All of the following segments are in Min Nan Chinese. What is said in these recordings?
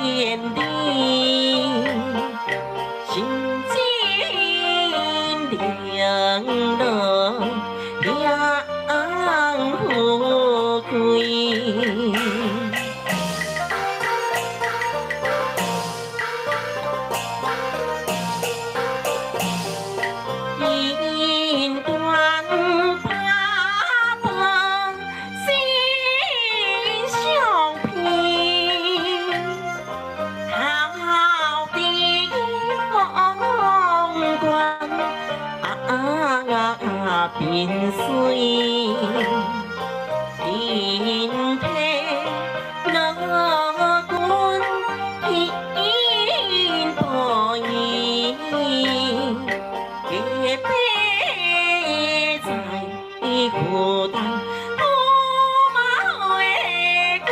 天地，心情凉落香富贵。姻缘打破心相片，头顶皇冠啊变水，天体老君天不义，隔壁在孤单驸马的归。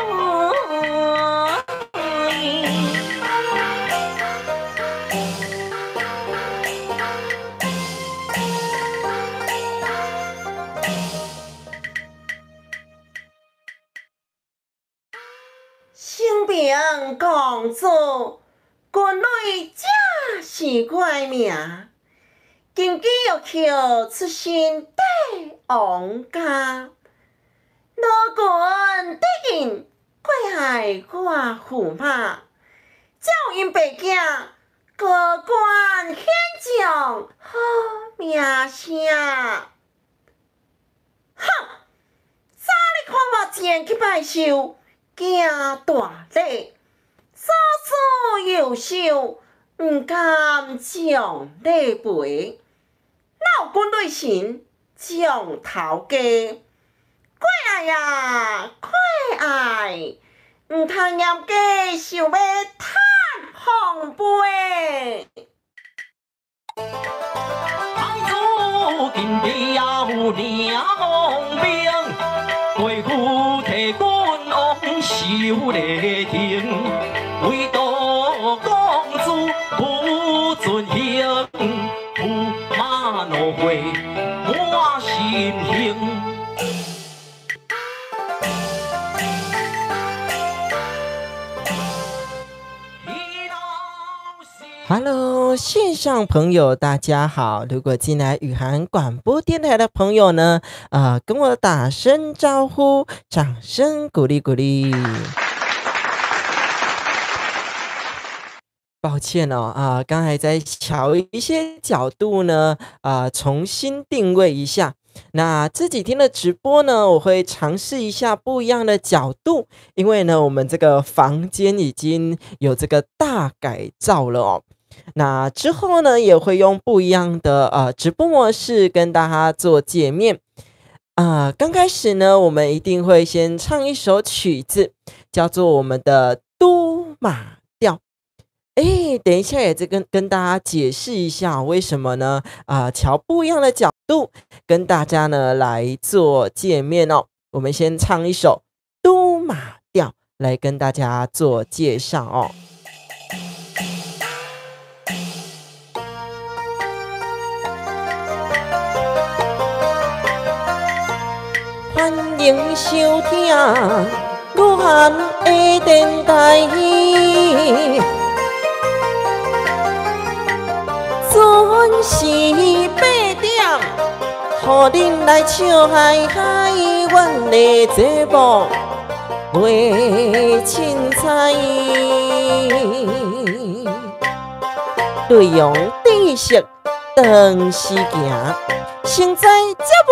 生平公子，军旅这是我的名。金枝玉叶出身帝王家，老君得应过爱我驸马，才有𪜶爸囝高官显将好名声。哼，早你看我前去拜寿，行大礼，左思右想，毋甘将礼赔。哪有军队神将头家？过爱啊，过爱，毋通严家想欲趁风飞。公子金雕领王兵，贵妇替君王守礼亭，唯独公子不尊行，驸马怒火满心胸。 Hello，线上朋友大家好！如果进来雨涵广播电台的朋友呢，跟我打声招呼，掌声鼓励鼓励。抱歉哦，刚才在调一些角度呢，重新定位一下。那这几天的直播呢，我会尝试一下不一样的角度，因为呢，我们这个房间已经有这个大改造了哦。那之后呢，也会用不一样的直播模式跟大家做见面。刚开始呢，我们一定会先唱一首曲子，叫做我们的都马调。等一下也再跟大家解释一下为什么呢？调不一样的角度跟大家呢来做见面哦。我们先唱一首都马调来跟大家做介绍哦。欢迎收听雨涵的电台，准时8点，予恁来笑嗨嗨。阮的节目袂凊彩，内容知识长时行，成知才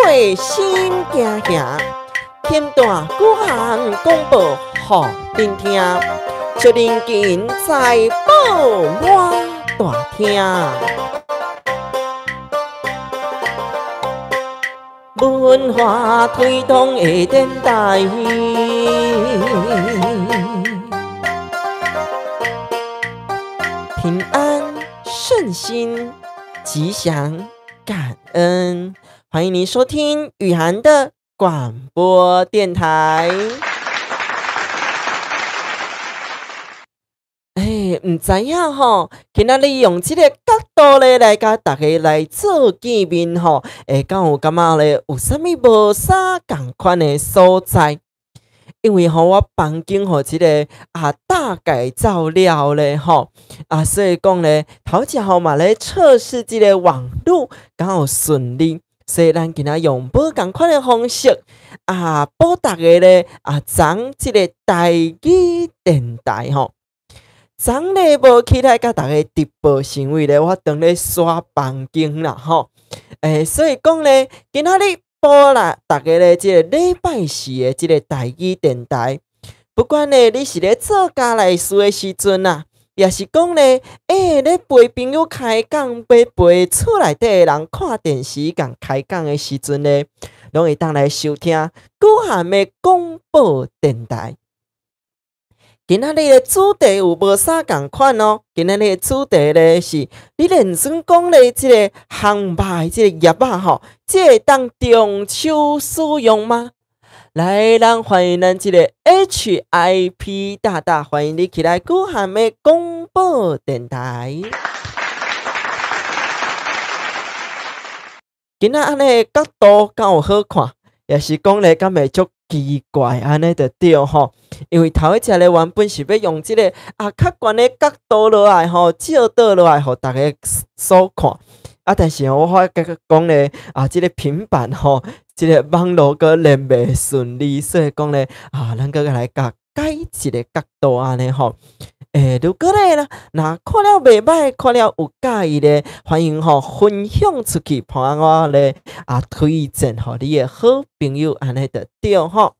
袂心惊惊。天大雨涵广播予恁听，祝恁今财宝满大厅。文化推动的电台，平安顺心，吉祥感恩，欢迎您收听雨涵的广播电台。毋知影吼，今仔日用这个角度咧来佮大家来做见面吼，敢有感觉咧有啥物无啥仝款的所在？因為吼我房間吼這个啊大改造了咧吼啊，所以講咧頭前吼嘛咧測試這个網路敢有順利，所以咱今仔用無仝款的方式啊，報大家咧啊，講這个台語電台吼。昨咧無起來共大家直播，是因為咧我當咧刷房間啦吼，所以講咧今仔日報啦，大家咧這个禮拜四的這个台語電台，不管咧你是咧做家內事的時陣啊，抑是講咧，咧陪朋友開講，欲陪厝內底的人看電視共開講的時陣咧，攏會當來收聽古涵的廣播電台。今仔日的主題有無啥仝款哦？今仔日的主題咧是，你連算講咧這个烘肉的這个葉仔吼，這會當中秋使用嗎？來，咱歡迎咱這个 HIP 大大，歡迎你起來古涵的廣播電台。今仔按呢角度敢有好看，抑是講咧敢會足奇怪按呢就對吼？因為頭一隻咧原本是欲用這个啊較懸的角度落來吼，照倒落來，予大家所看。啊，但是我發覺講咧啊，這个平板吼，這个網路閣連袂順利，所以講咧啊，咱閣來共改一个角度按呢吼。如果咧啦，若看了袂䆀，看了有佮意咧，歡迎吼分享出去，幫我咧啊推薦予你的好朋友，按呢就對吼。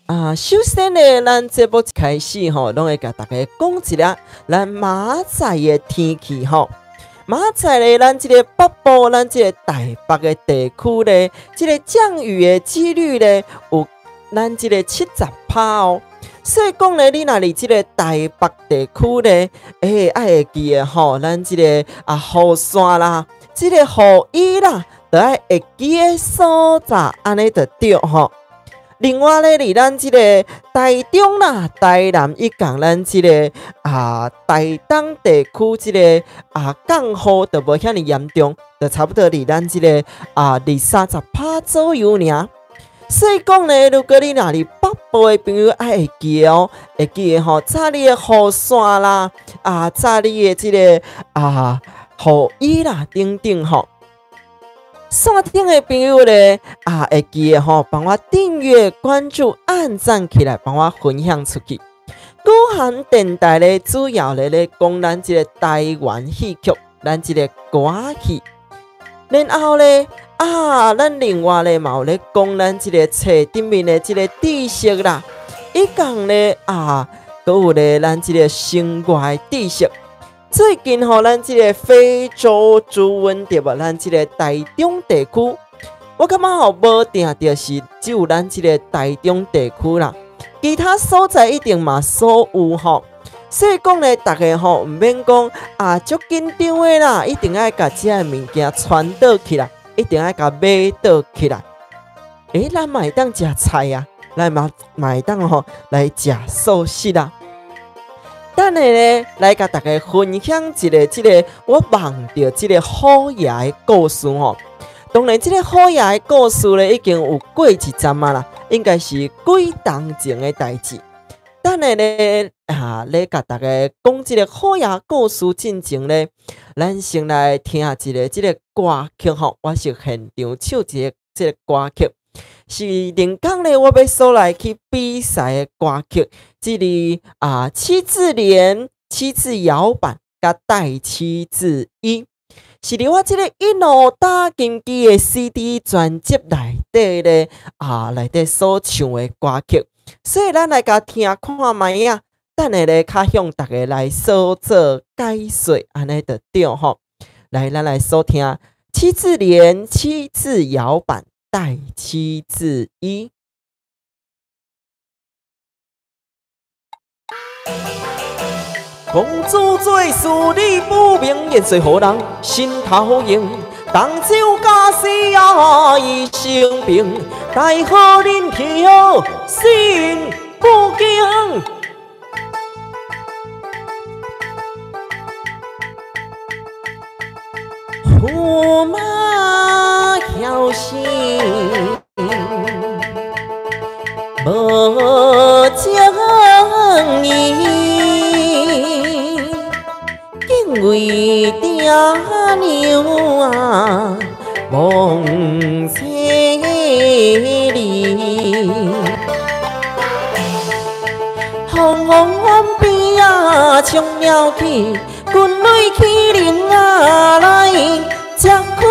啊，首先咧，咱節目一開始吼，攏會共大家講一下咱明仔載的天氣吼。明仔載咧，咱這个北部，咱這个台北的地區咧，這个降雨的幾率咧，有咱這个70%哦。所以講咧，你若佇這个台北地區咧，愛會記得吼，咱這个啊雨傘啦，這个雨衣啦，都愛會記得所在，按呢就對吼。另外咧，佇咱這个台中啦、台南以及咱這个啊台東地區，這个啊降雨就無遐爾嚴重，就差不多佇咱這个啊20-30%左右爾。所以講咧，如果你若佇北部的朋友，愛會記得哦，會記得吼，紮你的雨傘啦，啊，紮你的這个啊雨衣啦，等等吼。線頂的朋友咧，啊，會記得吼，幫我訂閱、關注、按讚起來，幫我分享出去。古涵電台咧，主要咧咧講咱這个台灣戲曲，咱這个歌戲。然後咧，啊，咱另外咧嘛有咧講咱這个冊頂面的這个知識啦，以及咧啊，閣有咧咱這个生活的知識。最近吼，咱這个非洲豬瘟對無？咱這个台中地區，我感覺吼無定著是只有咱這个台中地區啦，其他所在一定嘛所有吼。所以講咧，大家吼毋免講啊，足緊張的啦，一定愛共這个物件傳倒去啦，一定愛共買倒去啦。咱嘛會當食菜啊，咱嘛會當吼來食素食啊。等下咧，來共大家分享一个這个我夢著這个虎爺的故事吼。當然，這个虎爺的故事咧已經有過一陣啊啦，應該是幾冬前的代誌。等下咧，啊，咧共大家講這个虎爺故事進前咧，咱先來聽一个這个歌曲吼。我是現場唱一个這个歌曲。是林剛咧，我欲所來去比賽的歌曲，這个啊七字連、七字搖板、佮帶七字衣，是佇我這个一路打金枝的 CD 專輯內底咧啊內底所唱的歌曲，所以咱來共聽看覓啊，等下咧較向大家來所做解說，按呢就對吼。來，咱來收聽七字連、七字搖板。帶七字衣。公主做事理不明，言说予人心头硬。东周家私啊已生病，大好人头心不惊。驸马晓心，無情義，敬為爹娘啊，望千里。風風遠邊啊，衝了去，軍隊起靈啊來遮開。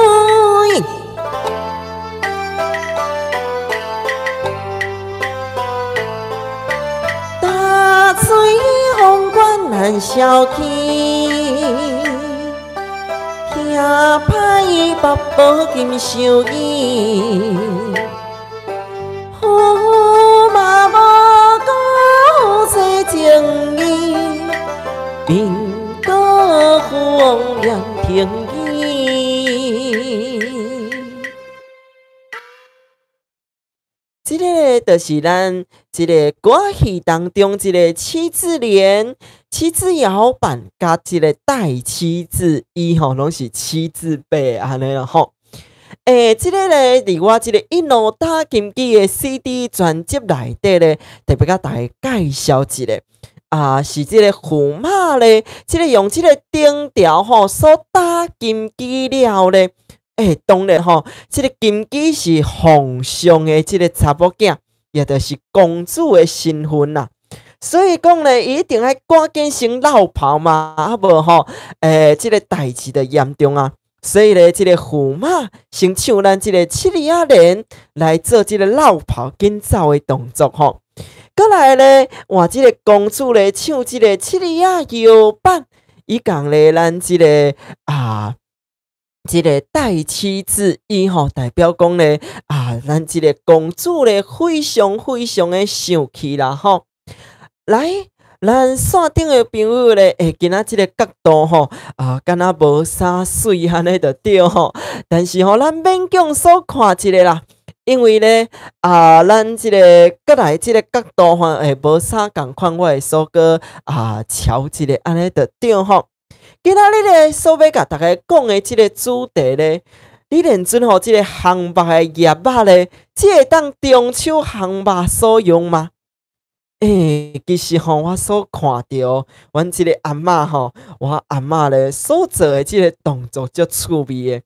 大水風關難消去，兄歹爸寶金相依，駙馬無辜這情義，貧國富翁連天意。這个就是咱這个歌戲當中這个七字聯、七字搖板佮這个帶七字衣吼，攏是七字八按呢囉吼。這个咧，佇我這个一路打金枝的 CD 專輯內底咧，特別佮大家介紹一个啊，是這个駙馬咧，這个用這个燈條吼所打金枝了咧。當然吼，這个金枝是皇上的這个查某囝，也就是公主的身份啦。所以講咧，伊一定愛趕緊先落跑嘛，啊無吼，這个代誌就嚴重啊。所以咧，這个駙馬先唱咱這个七里仔蓮來做這个落跑緊走的動作吼。閣來咧，換這个公主咧唱這个七里仔搖板，伊共咧咱這个啊。這个帶七字衣吼，代表講咧啊，咱這个公主咧非常非常的生氣啦吼。來，咱線頂的朋友咧，今仔這个角度吼，啊，敢若無啥媠按呢就對吼。但是吼，咱勉強所看一下啦，因為咧啊，咱這个閣來這个角度吼，無啥仝款，我會所閣啊調一下按呢就對吼。今仔日咧所欲共大家講的這个主題咧，你認準吼，這个烘肉的葉仔咧，這會當中秋烘肉所用嗎？其實吼，我所看著，阮這个阿嬤吼，我阿嬤咧所做的這个動作足趣味的。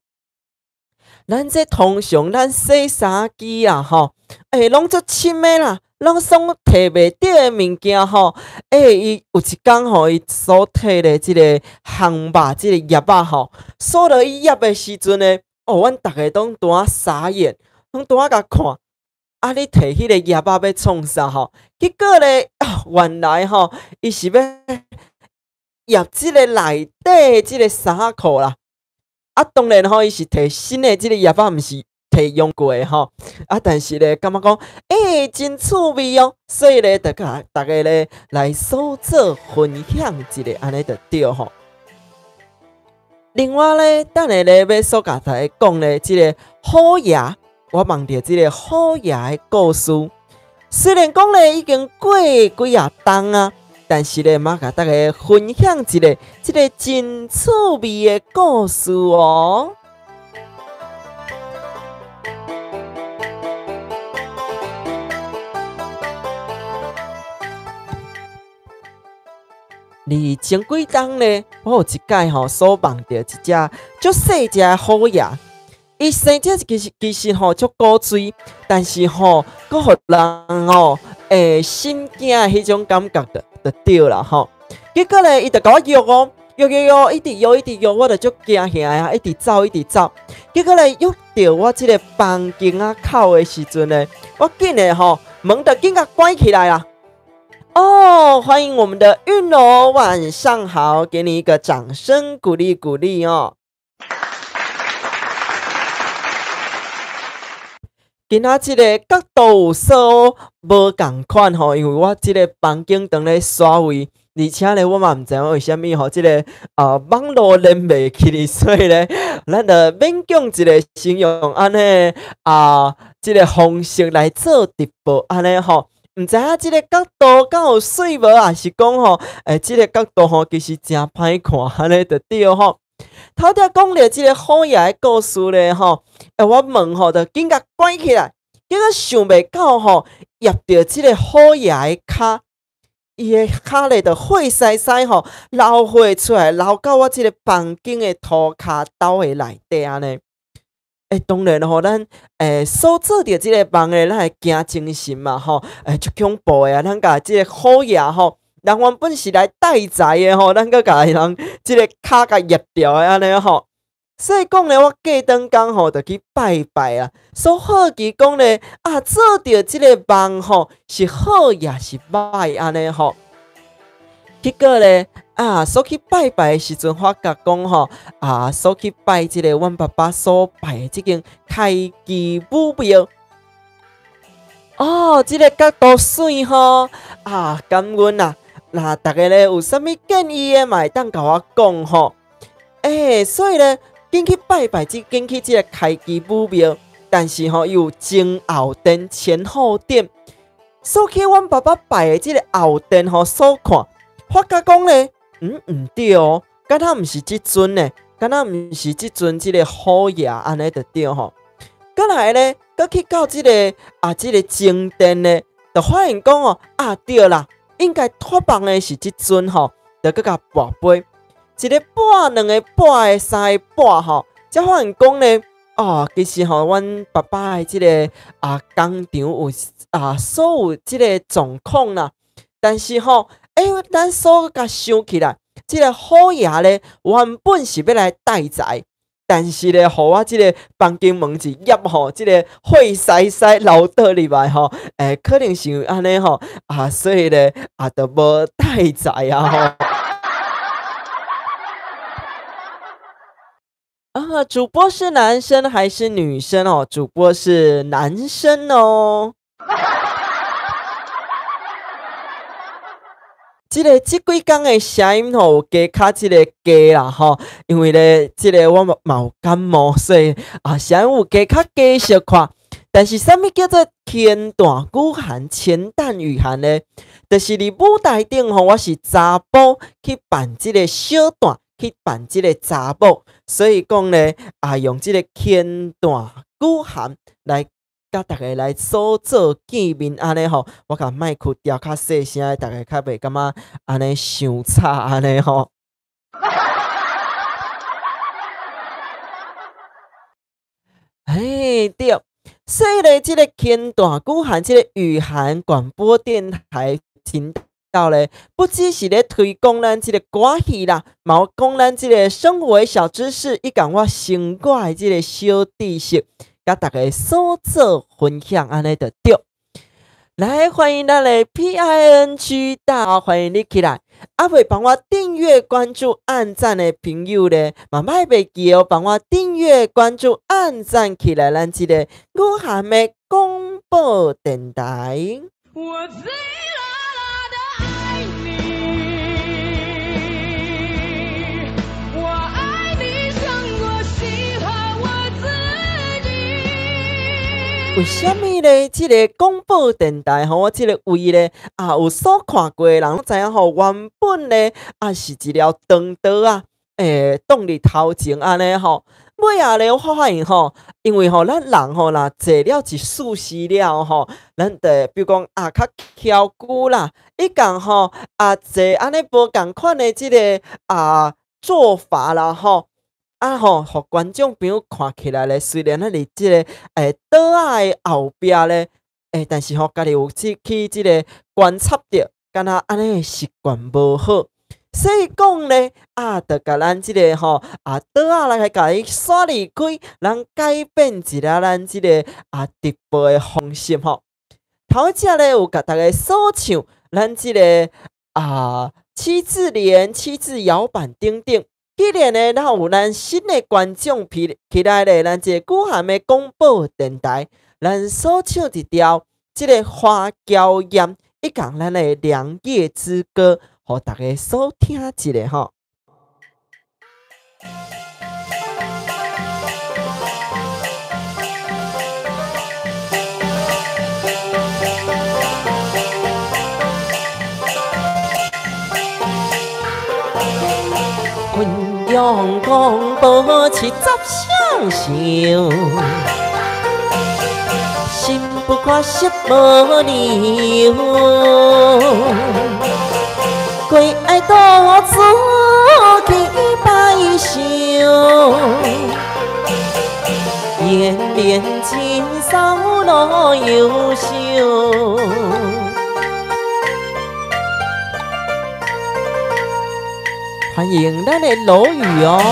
咱這通常咱洗衫機啊吼，攏足深的啦。攏總提袂著的物件吼，伊有一工吼，伊所提的這个烘肉這个葉仔吼，鎖落去醃的時陣呢，哦，阮逐个攏拄仔傻眼，攏拄仔共看，啊，你提彼个葉仔欲創啥吼？結果咧，原來吼，伊是欲醃這个內底這个衫仔褲啦。啊，當然吼，伊是提新的這个葉仔，毋是提用過的吼，啊，但是咧，感覺講，真趣味哦，所以咧，就共逐家咧來所做分享一下，按呢就對吼。另外咧，等下咧欲所共大家講咧，這个虎爺，我夢著這个虎爺的故事。雖然講咧已經過幾仔冬啊，但是咧，嘛共大家分享一下這个真趣味的故事哦。佇前幾冬咧，我有一擺吼所夢著一隻足細隻的虎爺，伊生這其實吼足古錐，但是吼閣予人吼心驚的彼種感覺就對啦吼。結果咧，伊就共我約哦，約約約，一直約一直約，我就足驚嚇啊，一直走一直走。結果咧，約著我這个房間仔口的時陣咧，我緊的吼門就緊共關起來啦。哦，歡迎我們的韻柔，晚上好，給你一個掌聲鼓勵鼓勵哦。今仔這个角度有所無仝款吼，因為我這个房間當咧刷位，而且咧我嘛毋知影為啥物吼，這个網路連袂起哩，所以咧，咱就勉強一个先用按呢啊這个方式來做直播按呢吼。毋知影這个角度敢有媠無，抑是講吼，這个角度吼其實誠歹看，按呢就對吼。頭拄仔講著這个虎爺的故事咧吼，我門吼就緊共關起來，結果想袂到吼，儋著這个虎爺的跤，伊的跤咧就血絲絲吼，流血出來，流到我這个房間的塗跤兜的內底按呢。欸，當然吼，咱所做著這个夢咧，咱會驚精神嘛吼，欸，足恐怖的啊！咱共這个虎爺吼，人原本是來帶財的吼，咱閣共人這个跤共儋著的按呢吼。所以講咧，我過轉工吼，就去拜拜啊。所以好奇講咧，啊，做著這个夢吼，是好抑是歹按呢吼。結果咧，啊，所去拜拜的時陣，發覺講吼，啊，所去拜這個阮爸爸所拜的這間開基武廟，哦，這個角度媠吼，啊，感恩啊！那逐家咧有啥物建議的，嘛會當共我講吼。欸，所以咧，緊去拜拜，這緊去這個開基武廟，但是吼，伊有前後殿、前後殿，所去阮爸爸拜的這個後殿吼，所看。發覺講咧，毋對哦，敢若毋是這尊呢，敢若毋是這尊這個虎爺按呢就對吼。閣來咧，閣去到這個啊，這個前殿咧，就發現講哦，啊對啦，應該託夢的是這尊吼，就閣共跋杯，一个跋，兩个跋，三個跋吼，才發現講咧，哦，其實吼，阮爸爸的這個啊工廠有啊所有這個狀況啦，但是吼。欸，咱所共想起來，這个虎爺咧原本是欲來帶財，但是咧，予我這个房間門一儋吼，這個血絲絲流倒入來吼，欸，可能是按呢吼，啊，所以咧，啊，就無帶財啊吼。啊，主播是男生還是女生哦？主播是男生哦。這个這幾工的聲音吼，有加較這个低啦吼，因為咧，這个我嘛有感冒，所以啊，聲音有加較低小可。但是啥物叫做乾旦雨涵、乾旦雨涵呢？就是佇舞台頂吼，我是查埔去扮這个小旦，去扮這个查某，所以講咧啊，用這個乾旦雨涵來。佮逐家來所做見面按呢吼，我共麥克調較細聲，逐家較袂感覺按呢傷吵按呢吼。嘿，對，所以咧，這个乾旦雨涵，這个雨涵廣播電台頻道咧，不只是咧推廣咱這個歌戲啦，嘛有講咱這個生活小知識，以及我生活的這個小知識。佮逐家所做分享，按呢就對。來，歡迎咱的 PING 大，歡迎你起來。猶未幫我訂閱、關注、按讚的朋友咧，嘛莫袂記哦，幫我訂閱、關注、按讚起來，咱這個雨涵的廣播電台。我醉啦啦的愛你，我愛你勝過喜歡我自己。為啥物咧？這個廣播電台吼，我這個位咧啊，有所看過的人攏知影吼，原本咧啊是一條長桌仔，欸，擋佇頭前按呢吼。尾仔咧，我發現吼，因為吼，咱人吼，若坐了一束時了吼，咱就比如講啊，較蹺久啦，伊共吼啊坐按呢無仝款的這個啊做法啦吼。啊吼，予觀眾朋友看起來咧，雖然咱佇這個桌仔的後壁咧，欸，但是吼，家己有去這個觀察著，敢若按呢習慣無好，所以講咧，啊，就共咱這個吼啊桌仔來共伊徙離開，咱改變一下咱這個啊直播的方式吼。頭一隻咧有共逐家所唱，咱這個啊七字聯、七字搖板等等。既然呢，咱有咱新的觀眾起來咧，咱這個雨涵的廣播電台，咱所唱一條這個花嬌艷，以及咱的良夜之歌，予逐家所聽一下吼。昆陽廣播七十雙想，心不看色無理由，鬼愛到處去拜壽，延綿情嫂樂優秀。歡迎咱的羅宇哦。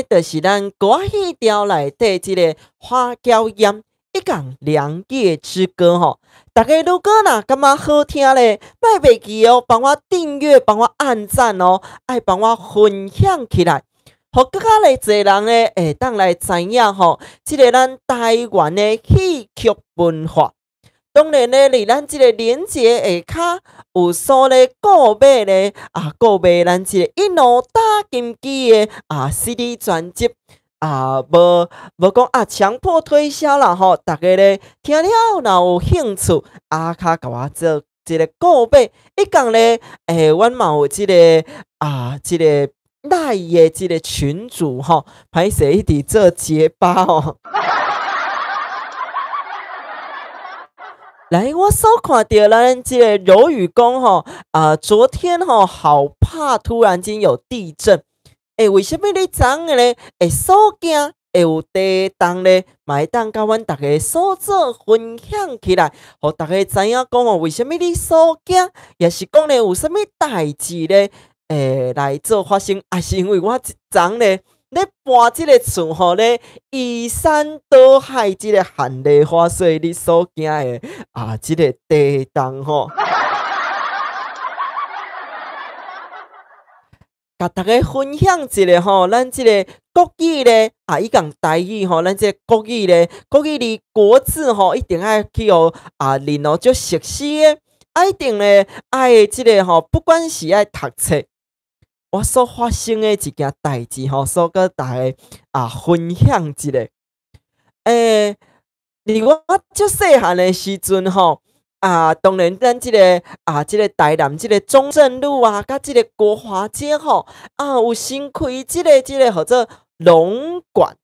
就是咱歌仔戲調內底這个花嬌艷一講良夜之歌吼，大家如果若感覺好聽咧，莫袂記哦，幫我訂閱，幫我按讚哦，愛幫我分享起來，予閣較咧濟人咧會當來知影吼，這个咱台灣的戲曲文化。當然咧，佇咱這个連結下跤有所咧購買咧啊，購買咱這個一路打金枝的啊 CD 專輯啊，無無講啊強迫推銷啦吼，逐家咧聽了若有興趣啊，較共我做這个購買。一共咧，阮嘛有這个啊，這个 LINE 的這个群組吼，歹勢一直做結巴吼。來，我所看著咱這个柔宇講吼，啊，昨天吼好怕突然間有地震，欸，為啥物你昨昏咧會所驚，會有地動咧？嘛會當佮阮逐家所做分享起來，予逐家知影講吼，為啥物你所驚，抑是講咧有啥物代誌咧？會來做發生，抑是因為我昨昏咧。咧搬這个厝吼咧，移山倒海，這个旱泥花，所以你所驚的啊，這个地動吼，共大家分享一下吼，咱這个國語咧啊，伊講台語吼，咱這个國語咧，國語裡國字吼，一定愛去予啊，認予足熟悉的，啊，一定咧愛這个吼，不管是愛讀冊。我所發生的一件代誌吼，所閣大家啊分享一下。欸，佇我足細漢的時陣吼，啊，當然咱這个啊，這个台南這个中正路啊，佮這个國華街吼，啊，有新開這个這个號做龍館。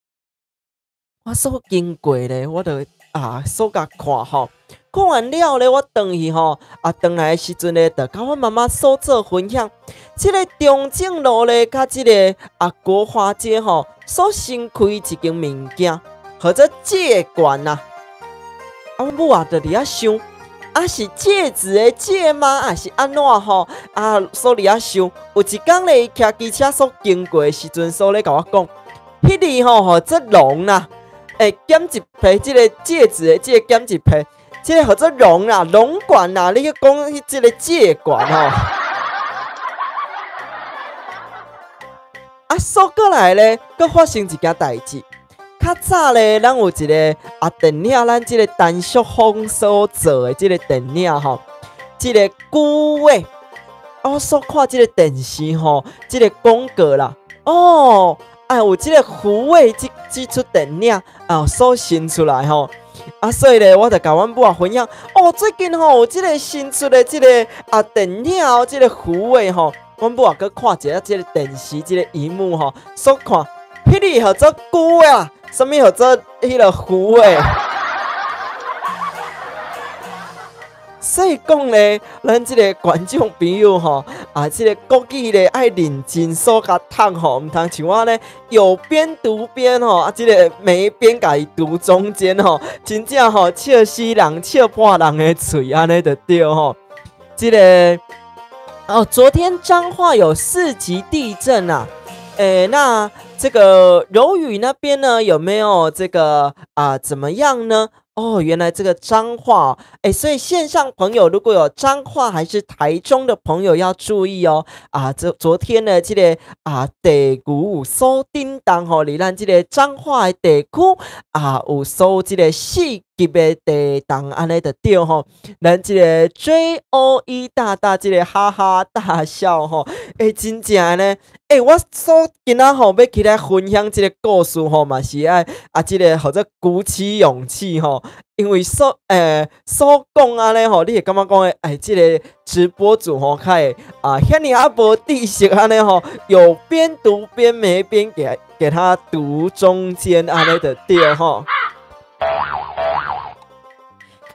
我所經過咧，我就啊所共看吼。看完了咧，我轉去吼，啊，轉來的時陣咧，就佮阮媽媽所做分享。這个中正路咧，佮這个啊國華街吼，所新開一間物件，號做戒館啊。啊，阮母啊，就佇遐想，啊是戒指的戒嗎？還是按怎吼？啊，所佇遐想。有一工咧，伊騎機車所經過的時陣，所咧共我講，彼日吼號做龍啦，會減一批這个戒指的戒減一批。這个號做龍啦，龍館啦，你去講這个戒館吼。啊，煞閣來咧，閣發生一件代誌。較早咧，咱有一个啊電影，咱這个陳淑芳所做的這个電影吼，這个久尾，我所看這个電視吼，這个廣告啦，哦，啊有這个虎尾這這齣電影啊所新出來吼，啊所以咧，我就共阮母仔分享，哦，最近吼有這个新出的這个啊電影哦，這个虎尾吼，阮母仔閣看一下這个電視這个螢幕吼，所看，彼个號做久尾啊。啥物號做彼个虎尾？所以講咧，咱這个觀眾朋友吼，啊，這个國語咧愛認真所共讀吼，毋通像我咧有邊讀邊吼，啊，這个沒邊共伊讀中間吼，真正吼笑死人，笑破人的喙按呢就對吼。這个哦，昨天彰化有4級地震啊！欸，那這個柔宇那邊呢，有沒有這個啊？怎麼樣呢？哦，原來這個彰化，欸，所以線上朋友如果有彰化還是台中的朋友要注意哦。啊，這昨天呢，這個啊地球有所震動吼，佇咱這个彰化的地區啊，有所這个4級的地動，按呢就對吼。咱這个 JOE 大大這个哈哈大笑吼，欸，真正呢，欸，我所今仔吼欲起來分享這个故事吼，嘛是愛啊，這个號做鼓起勇氣吼，因為所所講按呢吼，你會感覺講欸，這个直播主吼，較會啊，遐爾仔無知識按呢吼，有邊讀邊沒邊給他讀中間按呢就對吼。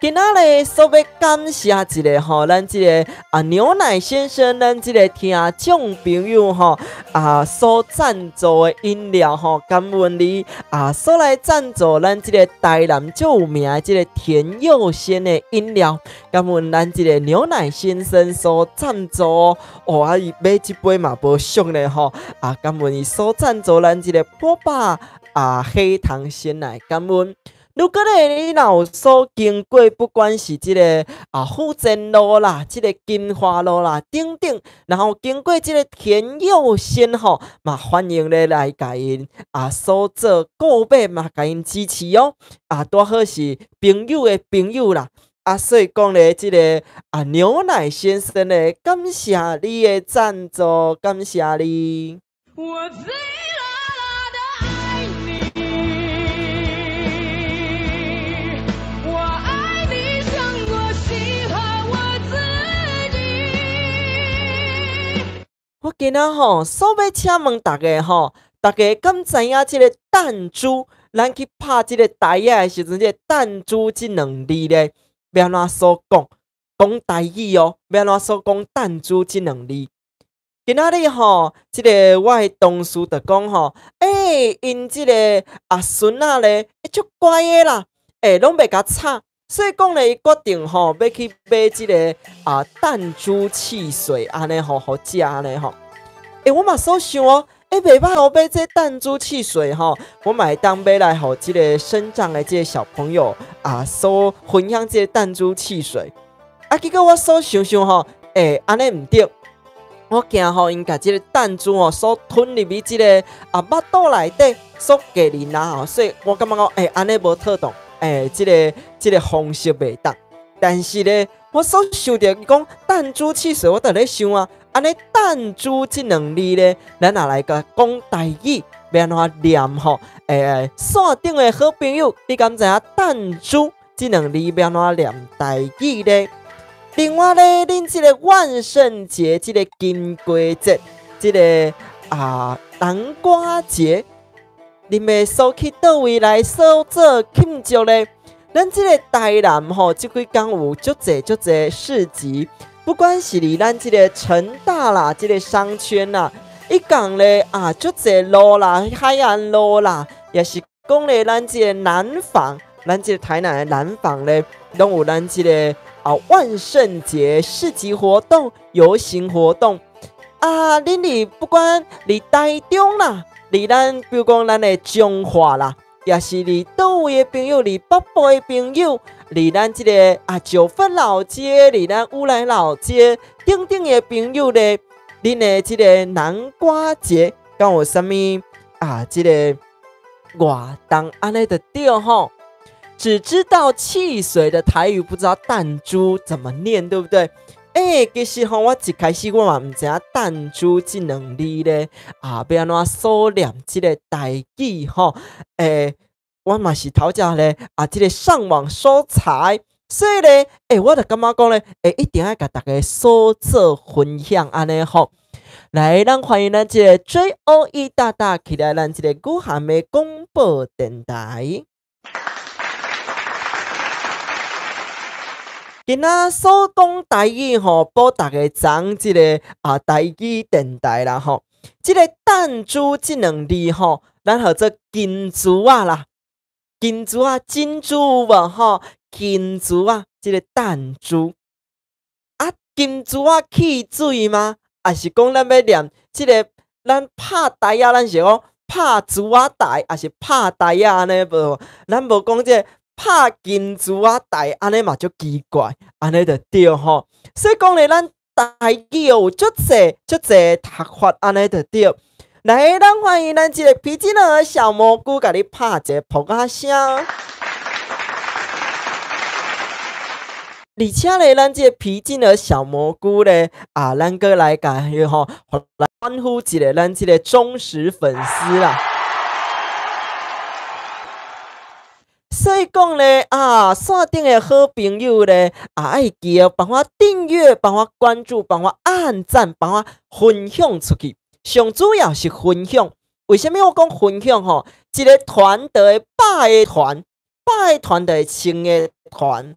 今仔日所欲感謝一个吼，咱這个啊牛奶先生，咱這个聽眾朋友吼啊所贊助的飲料吼，感恩你啊所來贊助咱這个台南足有名的這个田祐先的飲料，感恩咱這个牛奶先生所贊助哦，啊伊買這杯嘛無俗咧吼，啊感恩伊所贊助咱這个波霸啊黑糖鮮奶，感恩。如果咧你若有所經過，不管是這个啊福建路啦，這个金華路啦等等，然後經過這个田祐先吼，嘛歡迎咧來共𪜶啊所做購買嘛，共𪜶支持哦。啊，拄好是朋友的朋友啦。啊，所以講咧，這个啊牛奶先生咧，感謝你的贊助，感謝你。我醉了的愛你，我愛你勝過喜歡我自己。我今仔吼，所欲請問大家吼，大家敢知影這个彈珠？咱去拍這个台仔的時陣，這个彈珠這兩字咧，欲按怎所講？講台語哦，欲按怎所講彈珠這兩字？今仔日吼，這个我的同事就講吼，欸，𪜶這个啊孫仔咧，欸，足乖的啦，欸，攏袂共吵，所以講咧，伊決定吼，欲去買這个啊彈珠汽水，按呢吼，予食按呢吼。欸，我嘛所想哦，欸，袂歹哦，買這彈珠汽水吼，我嘛會當買來予這个身障的這个小朋友啊，所分享這个彈珠汽水。啊，結果我所想想吼，欸，按呢毋對。我驚吼，𪜶共這个彈珠吼，所吞入去這个啊腹肚內底，所過癮啦吼，所以我感覺講，欸，按呢無妥當，欸，這个方式袂當。但是咧，我所想著講彈珠汽水，我就咧想啊，按呢彈珠這兩字咧，咱若來共講台語，欲按怎念吼？欸，線頂的好朋友，你敢知影彈珠這兩字欲按怎念台語咧？另外咧，恁這个萬聖節、這个金瓜節、這个啊南瓜節，恁欲所去佗位來所做慶祝咧？咱這个台南吼，這幾工有足濟足濟市集，不管是佇咱這个成大啦，這个商圈啦，伊講咧啊，足濟路啦，海岸路啦，也是講咧，咱這个南紡，咱這个台南的南紡咧，攏有咱這个啊萬聖節市集活動、遊行活動啊！恁佇不管佇台中啦，佇咱比如講咱的彰化啦，也是佇佗位的朋友，佇北部的朋友，佇咱這个啊九份老街，佇咱烏來老街等等的朋友咧，恁的這个南瓜節敢有啥物啊？這个活動按呢就對吼。只知道汽水的台語，不知道彈珠怎麼念，對不對？欸，其實吼，我一開始我嘛毋知影彈珠這兩字咧，啊，欲按怎所念這个台語吼？欸，我嘛是頭才咧啊，這个上網搜查，所以咧，欸，我就感覺講咧，欸，一定愛共大家所做分享按呢吼。來，咱歡迎咱這个 JOE 大大起來，咱這个古涵的廣播電台。今仔所講台語吼，補逐家知這个啊台語電台啦吼。這个彈珠這兩字吼，咱號做金珠仔啦，金珠仔，珍珠有無吼？金珠仔，這个彈珠啊，金珠仔汽水嗎？抑是講咱欲念這个，咱拍台仔，咱是講拍珠仔台，抑是拍台仔按呢無？咱無講這个。拍金珠仔台，按呢嘛足奇怪，按呢就對吼。所以講咧，咱台語有足濟足濟讀法，按呢就對。來，咱歡迎咱這个皮筋兒小蘑菇，共你拍一个噗仔聲。而且咧，咱這个皮筋兒小蘑菇咧，啊，咱閣來共伊吼，來歡呼一下咱這个忠實粉絲啦。所以講咧，啊，線頂的好朋友咧，啊，愛記得幫我訂閱、幫我關注、幫我按讚、幫我分享出去。上主要是分享。為啥物我講分享吼？一个團就會百个團，百个團就會千个團。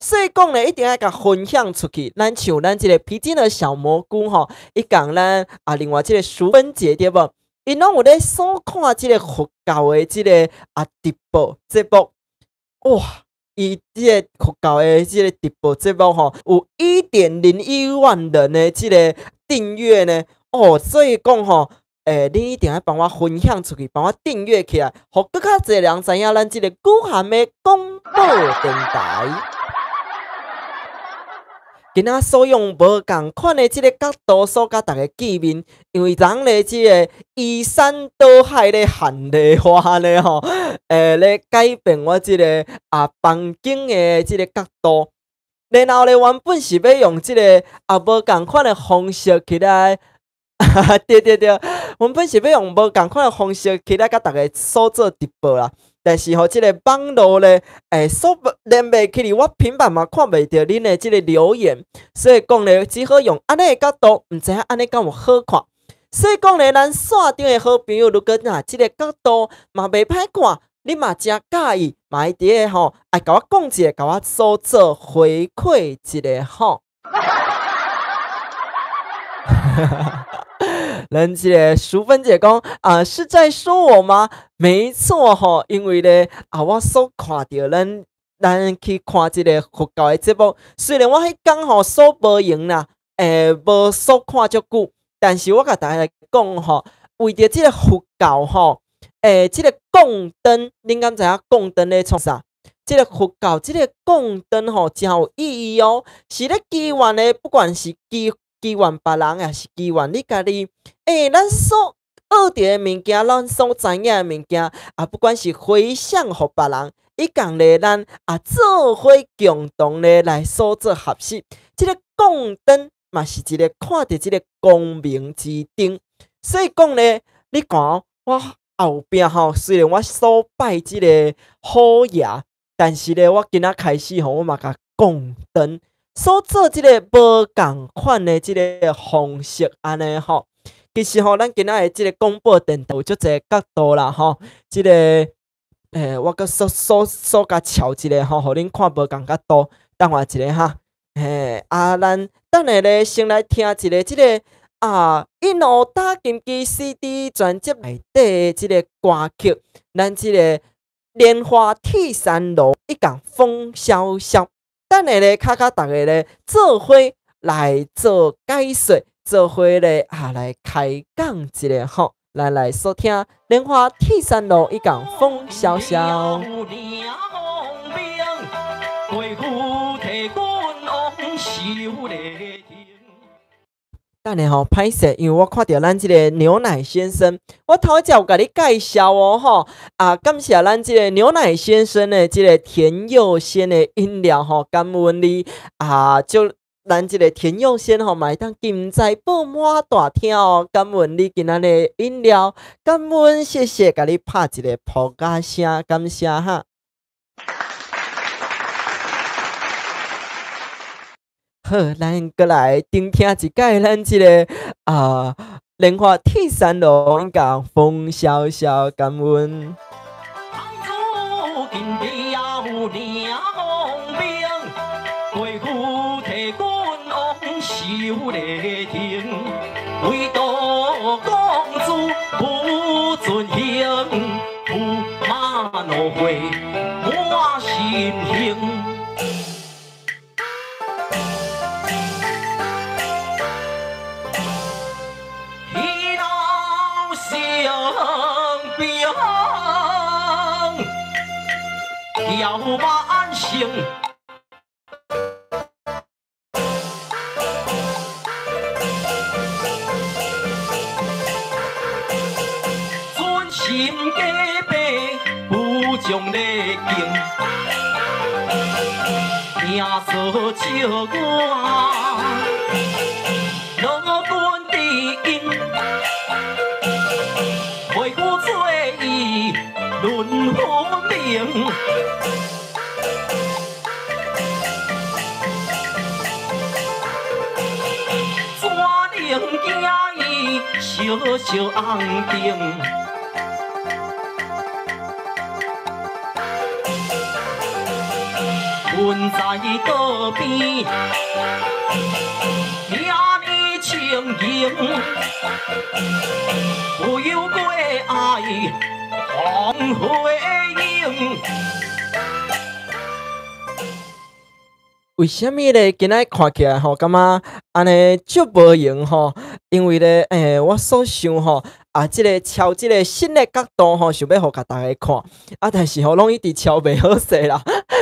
所以講咧，一定愛共分享出去。咱像咱這个皮筋的小蘑菇吼，伊共咱啊，另外這个淑芬姐對無？𪜶攏有咧所看這个佛教的這个啊直播節目。哇！伊這个佛教的這个直播節目吼，有1.01萬人的這个訂閱呢。哦，所以講吼，欸，恁一定愛幫我分享出去，幫我訂閱起來，予閣較濟人知影咱這个古涵的廣播電台。今仔所用無仝款的這个角度，所佮大家見面，因為昨昏咧這个移山倒海咧旱地花咧吼，欸，咧改變我這个啊房間的這个角度。然後咧，原本是欲用這个啊無仝款的方式起來，對對對，原本是欲用無仝款的方式起來佮大家所做直播啦。但是吼，這个網路咧，欸，所連袂起哩，我平板嘛看袂著恁的這个留言，所以講咧，只好用按呢的角度，毋知影按呢敢有好看。所以講咧，咱線頂的好朋友，如果若這个角度嘛袂歹看，你嘛誠佮意，嘛會佇咧吼，愛共我講一下，共我所做回饋一下吼。咱這个淑芬姐講啊，是在說我嗎？沒錯吼，因為咧啊，我所看著咱去看這个佛教的節目，雖然我彼工吼所無閒啦，欸，無所看足久，但是我共大家講吼，為著這个佛教吼，欸，這个供燈，恁敢知影供燈咧創啥？這个佛教這个供燈吼，誠有意義哦，是咧祈願的，不管是祈願別人，抑是祈願你家己。欸，咱所學著的物件，咱所知影的物件，啊，不管是回向予別人，以及咧咱啊做伙共同咧來所做學習。這个供燈嘛是一个看著這个光明之燈。所以講咧，你看我後壁吼，雖然我所拜這个虎爺，但是咧，我今仔開始吼，我嘛共供燈。所做這个無仝款的這个方式，按呢吼，其實吼，咱今仔的這个廣播電台有足濟角度啦吼，這个，欸，我閣所共撨一个吼，予恁看無仝角度，等我一下哈，嘿，啊，咱等下咧，先來聽一个這个啊，一路打金枝 CD 專輯內底的這个歌曲，咱這个蓮花鐵山路一共風蕭蕭。等下咧，較較逐家咧做伙來做解說，做伙咧啊來開講一下吼，來來收聽《蓮花鐵山路》一講風蕭蕭。等下吼，歹勢，因為我看著咱這个牛奶先生，我頭一隻有共你介紹哦吼，啊，感謝咱這个牛奶先生的這个甜柚鮮的飲料吼，感恩你啊，祝咱這个甜柚鮮吼，嘛會當金財寶滿大廳哦，感恩你今仔日的飲料，感恩謝謝，共你拍一个噗仔聲，感謝哈。好，咱閣來聆聽一擺咱這个啊，蓮花鐵三郎佮風蕭蕭，感恩。為啥物咧？今仔看起來吼，感覺按呢足無閒吼？因為咧，我所想吼，啊，這个敲這个新的角度吼，想欲予共大家看，啊，但是吼，攏一直敲袂好勢啦，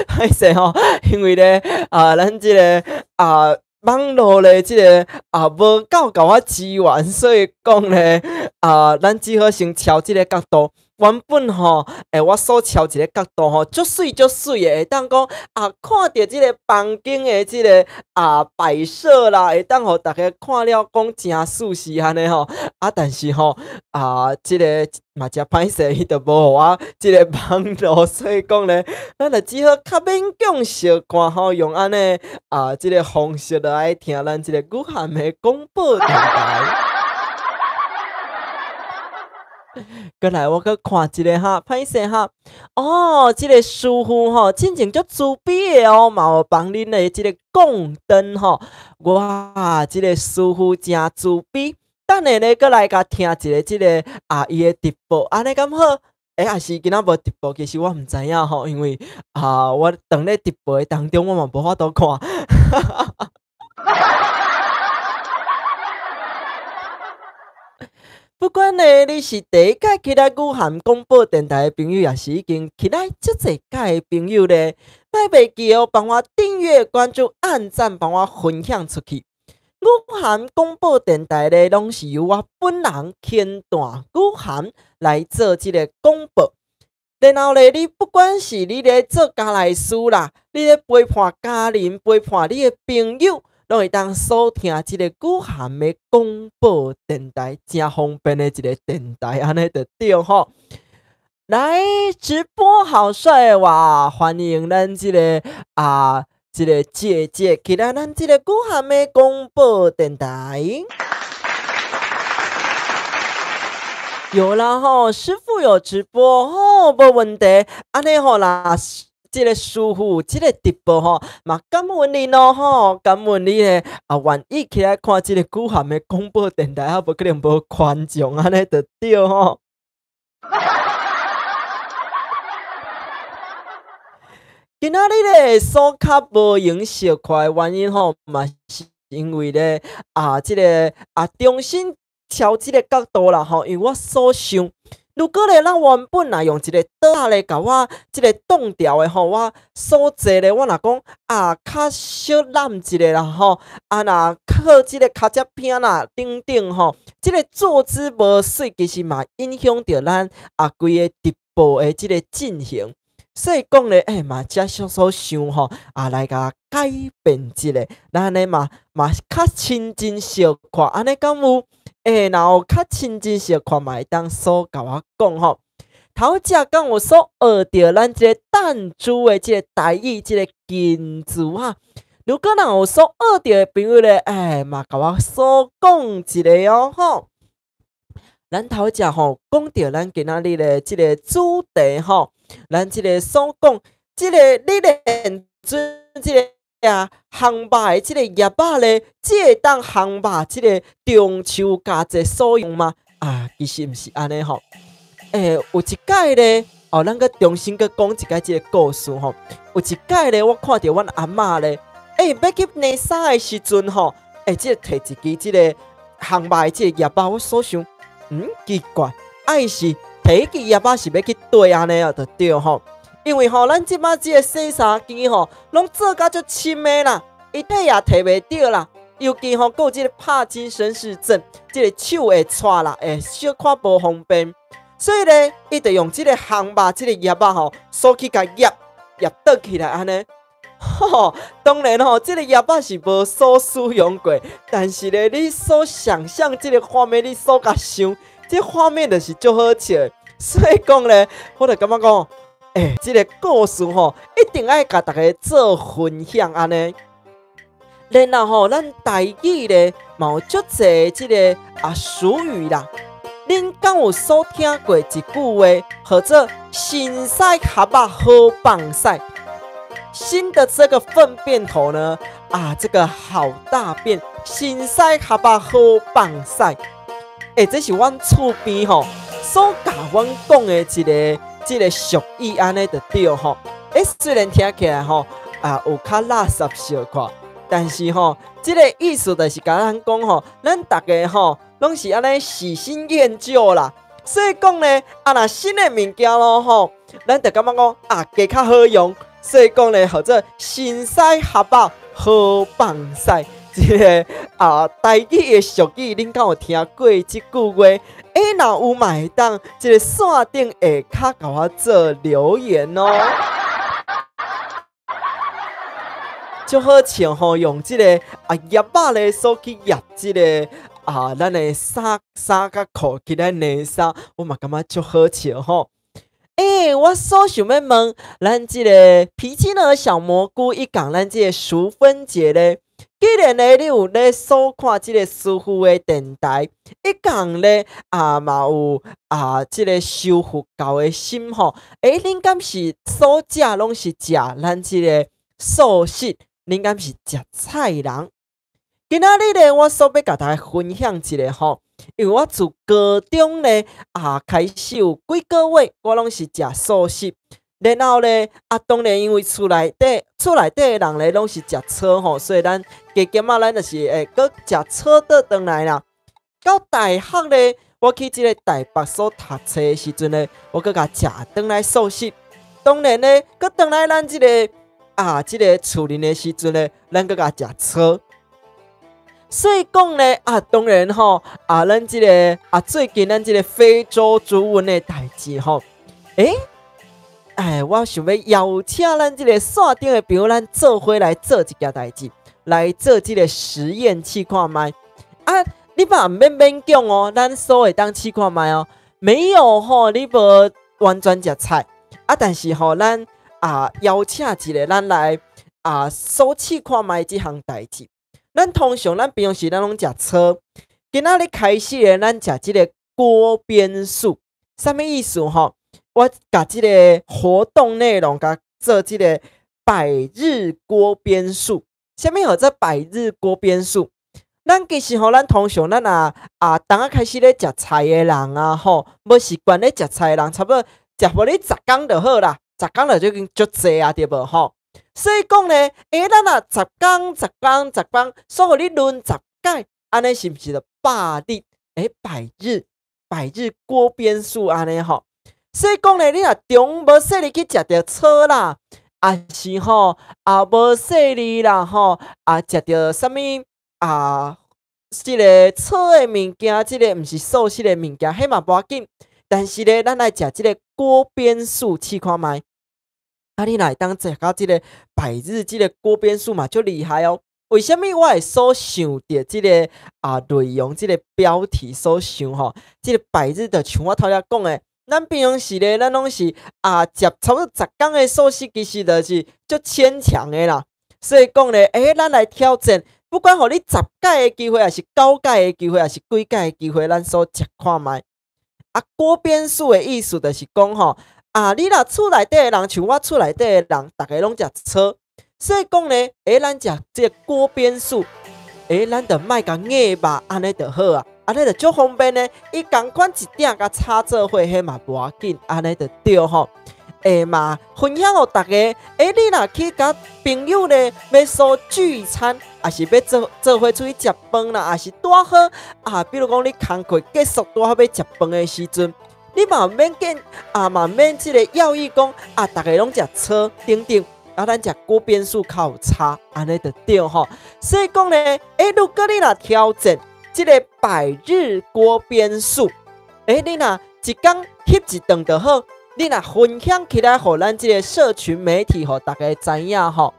歹勢吼，因為咧，啊，咱這个啊，網路咧，這个啊，無夠共我支援，所以講咧，啊，咱只好先敲這个角度。原本吼，我所敲一个角度吼，足媠足媠的，會當講啊，看著這个房間的這个啊擺設啦，會當予大家看了講誠舒適按呢吼。啊，但是吼，啊，這个嘛誠歹勢，伊就無予我這个網路，所以講咧，咱就只好較勉強相看吼，用按呢啊這个方式來聽咱這个雨涵的廣播電台。閣來，我閣看一下哈，歹勢哈。哦，這个師傅吼，真正足慈悲的哦，嘛有幫恁的這个供燈吼。哇，這个師傅真慈悲。等下咧，閣來共聽一下這个啊，伊的直播，按呢敢好？欸，抑是今仔無直播，其實我毋知影吼，因為啊，我當咧直播的當中，我嘛無法度看。不管呢，你是第一擺起來雨涵廣播電台的朋友，抑是已經起來足濟擺的朋友咧，莫袂記哦，幫我訂閱、關注、按讚，幫我分享出去。雨涵廣播電台咧，攏是由我本人牽大雨涵來做這个廣播。然後咧，你不管是你咧做家內事啦，你咧陪伴家人、陪伴你的朋友，攏會當鎖聽這个雨涵的廣播電台，誠方便的一个電台，按呢就對吼。來直播好帥哇！歡迎咱這个啊，這个姐姐起來咱這个雨涵的廣播電台。有啦吼，師傅有直播吼，無問題。按呢吼啦。這个師傅，這个直播吼，嘛感恩你咯吼，感恩你咧啊，願意起來看這个雨涵的廣播電台，啊，無可能無觀眾按呢就對吼。今仔日咧所較無閒小可的原因吼，嘛是因為咧啊，這个啊重新調這个角度啦吼，因為我所想。如果咧，咱原本若用一个桌仔咧，共我這个擋牢的吼，我所坐咧，我若講啊，較小攬一下啦吼，啊若靠這个跤脊片啦等等吼，這个坐姿無媠，其實嘛影響著咱啊規個直播的這个進行。所以講咧，欸嘛才小所想吼，啊來共改變一下，咱按呢嘛嘛較親近小可，按呢敢有？欸，若有較親近小看嘛會當所共我講吼。頭才敢有所學著咱這个彈珠的這个台語，這个金字啊。如果若有所學著的朋友咧，欸嘛共我所講一下哦吼。咱頭才吼講著咱今仔日的這个主題吼，咱這个所講，這个你認準這个啊，烘肉的這个葉仔咧，這會當烘肉這个中秋佳節所用嗎？啊，其實毋是按呢吼。欸，有一擺咧，哦，咱閣重新閣講一擺這个故事吼。有一擺咧，我看著阮阿嬤咧，欸，欲去揹衫的時陣吼，欸，這個提一支這个烘肉的這个葉仔，我所想，嗯，奇怪，啊，伊是提彼支葉仔是欲去綴按呢哦，就對吼。因為吼，咱這擺這个洗衫機吼，攏做甲足深的啦，伊提也提袂著啦。尤其吼，閣有這个帕金森氏症，這个手會掣啦，會小可無方便。所以咧，伊就用這个烘肉這个葉仔吼，鎖去共壓壓倒起來按呢。吼，當然吼，這个葉仔是無所使用過，但是咧，你所想象這个畫面，你所共想，這畫面就是足好笑的。所以講咧，我就感覺講，欸，這个故事吼，一定愛共大家做分享按呢。然後吼，咱台語咧嘛有足濟這个啊俗語啦。恁敢有所聽過一句話，號做“新屎盒仔好放屎”？新的這個糞便頭呢，啊，這個好大便，新屎盒仔好放屎。欸，這是阮厝邊吼所共阮講的一个這个俗語，按呢就對吼。欸，雖然聽起來吼啊有較垃圾小可，但是吼，這个意思就是共咱講吼，咱逐家吼攏是按呢喜新厭舊啦。所以講咧，啊若新的物件咯吼，咱就感覺講啊，加較好用。所以講咧，號做新屎盒仔好放屎。這个啊，台語的俗語，恁敢有聽過這句話？欸，若有嘛會當這个線頂下跤共我做留言哦。足好笑吼，用這个啊葉仔咧，所去壓這个啊，咱的衫衫佮褲起來揹衫，我嘛感覺足好笑吼。欸，我所想欲問，咱這个皮筋的小蘑菇伊講咱這个淑芬姐咧，既然咧你有咧所看這个師傅的電台，伊講咧啊嘛有啊這个修佛教的心吼，欸，恁敢是所食攏是食咱這个素食？恁敢是食菜人？今仔日咧，我所欲共大家分享一个吼，因為我自高中咧啊開始有幾個月，我攏是食素食。然後咧啊，當然因為厝內底的人咧攏是食草吼，所以咱加減仔咱就是會閣食草倒轉來啦。到大學咧，我去這个台北所讀冊的時陣咧，我閣共食轉來素食。當然咧，閣轉來咱這個啊，這个厝裡的時陣咧，咱閣共食草。所以講咧啊，當然吼啊，咱這个啊，最近咱這个非洲豬瘟的代誌吼，欸，哎，我想欲邀請咱這个線頂的朋友，咱做伙來做一件代誌，來做這个實驗試看覓。啊，你嘛毋免勉強哦，咱所會當試看覓哦。沒有吼，你無完全食菜啊，但是吼，咱啊邀請一个咱來啊，所試看覓這項代誌。咱通常咱平常時咱攏食草，今仔日開始咧，咱食這个鍋邊素，啥物意思吼？我共這个活動內容共做這个百日鍋邊素，啥物號做百日鍋邊素？咱其實吼，咱通常咱若啊，當仔開始咧食菜的人啊吼，無習慣咧食菜的人，差不多食予你十工就好啦，十工就已經足濟啊，對無吼？所以講咧，欸，咱若十工、十工、十工，煞予你輪十擺，按呢是毋是就百日？欸，百日。百日鍋邊素按呢吼。所以講咧，你若中午無細膩去食著草啦，抑是吼啊無細膩啦吼啊食著啥物啊？這个草的物件，這个毋是素食的物件，彼嘛無要緊。但是咧，咱來食這个鍋邊素試看覓。啊，你若會當食到這个百日這个鍋邊素嘛，足厲害哦。為啥物我會所想著這个啊內容，這个標題所想吼？這个百日就像我頭才講的，咱平常時咧，咱攏是啊食差不多10工的素食，其實就是足牽強的啦。所以講咧，咱來挑戰。不管予你10擺的機會，抑是9擺的機會，抑是幾擺的機會，咱所食看覓。啊，鍋邊素的意思就是講吼，啊，你若厝內底的人，像我厝內底的人，逐家攏食草，所以講咧，咱食這个鍋邊素，咱就莫共硬肉，按呢就好啊，按呢就足方便的。伊仝款一鼎共炒做伙，彼嘛無要緊，按呢就對吼。嘛，分享予逐家。你若去共朋友咧，欲所聚餐，抑是欲做做伙出去食飯啦，抑是拄好啊，比如講你工課結束拄好欲食飯的時陣，你嘛免見啊，嘛免這个要意講啊，逐家攏食草等等，啊，咱食鍋邊素較有差，按呢就對吼。所以講咧，如果你若挑戰這个百日鍋邊素，你若一工翕一頓就好。你若分享起來，予咱這个社群媒體，予逐家知影吼。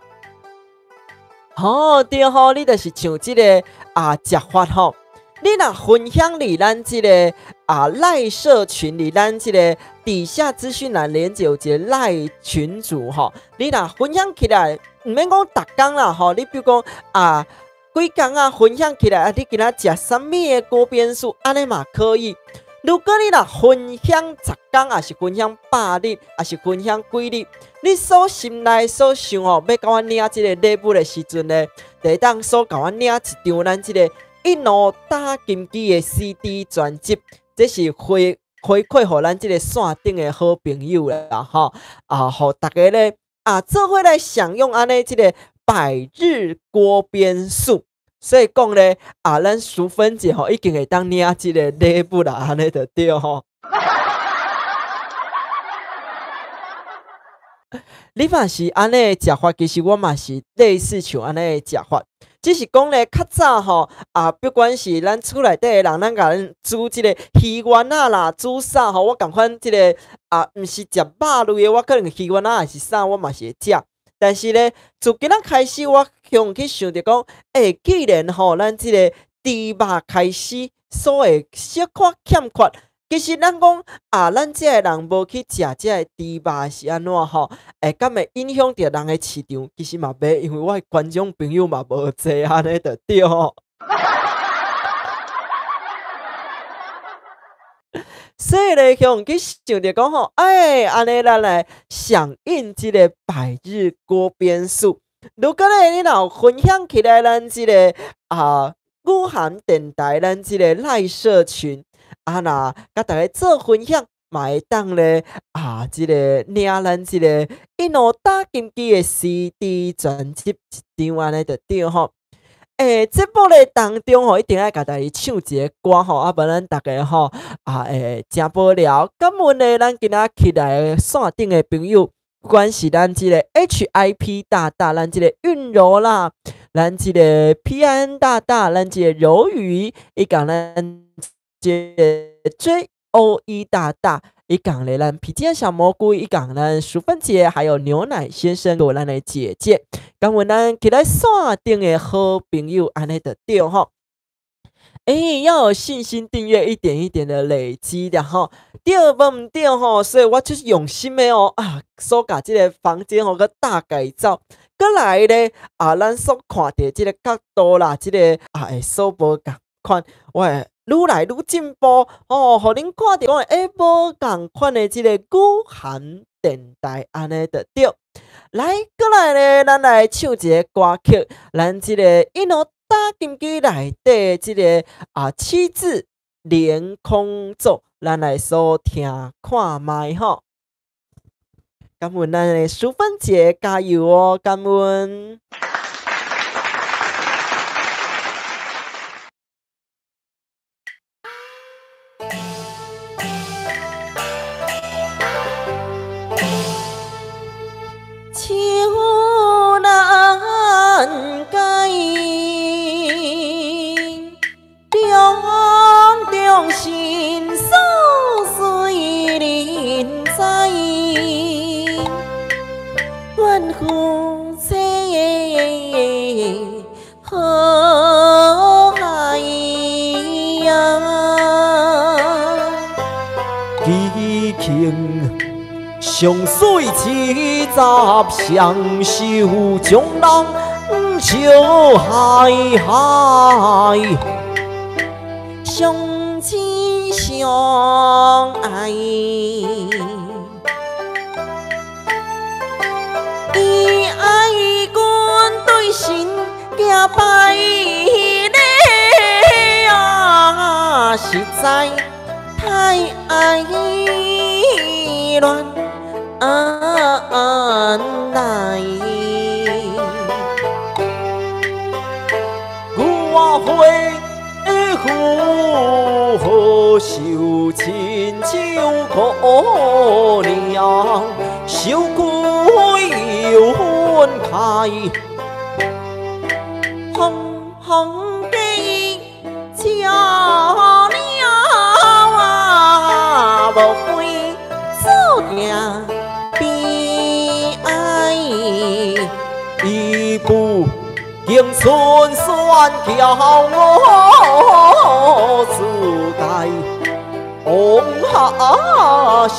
吼對吼，你就是像這个啊食法吼。你若分享佇咱這个啊 LINE 社群裡，咱這个底下資訊欄連結有一个 LINE 群組吼。你若分享起來，毋免講逐工啦吼。你比如講啊幾工啊分享起來啊，你今仔食啥物的鍋邊素，按呢嘛可以。如果你若分享10工，抑是分享100日，抑是分享幾日，你所心內所想吼，欲共我領這个禮物的時陣呢，就會當所共我領一張咱這个一路打金枝的 CD 專輯，這是回饋予咱這个線頂的好朋友啦吼，啊，予逐家咧啊做伙來享用按呢這个百日鍋邊素。所以講咧，啊，咱淑芬姐吼已經會當領這个禮物啦，按呢就對吼。你嘛是按呢食法，其實我嘛是類似像按呢食法，只是講咧較早吼，啊，不管是咱厝內底的人，咱共咱煮這个魚丸仔啦，煮啥吼，我仝款這个啊，毋是食肉類的，我可能魚丸仔抑是啥，我嘛是會食。但是咧，自今仔開始，我向去想著講，既然吼，咱這个豬肉開始所會小可欠缺，其實咱講啊，咱這个人無去食這个豬肉是按怎吼？敢會影響著人的市場？其實嘛袂，因為我的觀眾朋友嘛無濟，按呢就對吼。所以咧，向去想著講吼，按呢咱來響應這个百日鍋邊素。如果咧，你若有分享起來，咱這个啊，雨涵電台，咱這个 LINE 社群，啊，若共逐家做分享，嘛會當咧啊，這个領咱這个一路打金枝的 CD 專輯一張按呢就對吼。節目咧當中吼，一定愛共大家唱一个歌吼，啊，無咱逐家吼啊會誠無聊。感恩咧，咱今仔起來線頂的朋友，不管是咱這个 HIP 大大，咱這個韻柔啦，咱這个 PIN 大大，咱這個柔宇，以及咱這个 JOE 大大，以及咧咱皮筋小蘑菇，以及咱淑芬姐，還有牛奶先生，佮咱的姐姐，感恩咱起來線頂的好朋友，按呢就對吼。要有信心，訂閱一點一點的累積的吼，對無毋對吼？所以我就是用心的哦啊，所共這个房間吼閣大改造，閣來咧啊，咱所看著這个角度啦，這个啊會所無仝款，我會愈來愈進步哦，予恁看著講無仝款的這個雨涵電台按呢就對。來，閣來咧，咱來唱一个歌曲，咱這個一路打金枝內底這个啊七字連空咒，咱來所聽看覓吼。感恩咱的淑芬姐加油哦，感恩。愁難解，種種心事隨恁知，願夫妻好海呀。激情上水七十双手将人笑害害，相亲相愛，伊愛阮對神行拜禮啊，實在太愛亂來。我花夫好受親像姑娘，受苦又分開，風風地笑了啊，無非注定悲哀。伊不經春選叫我自該，往下成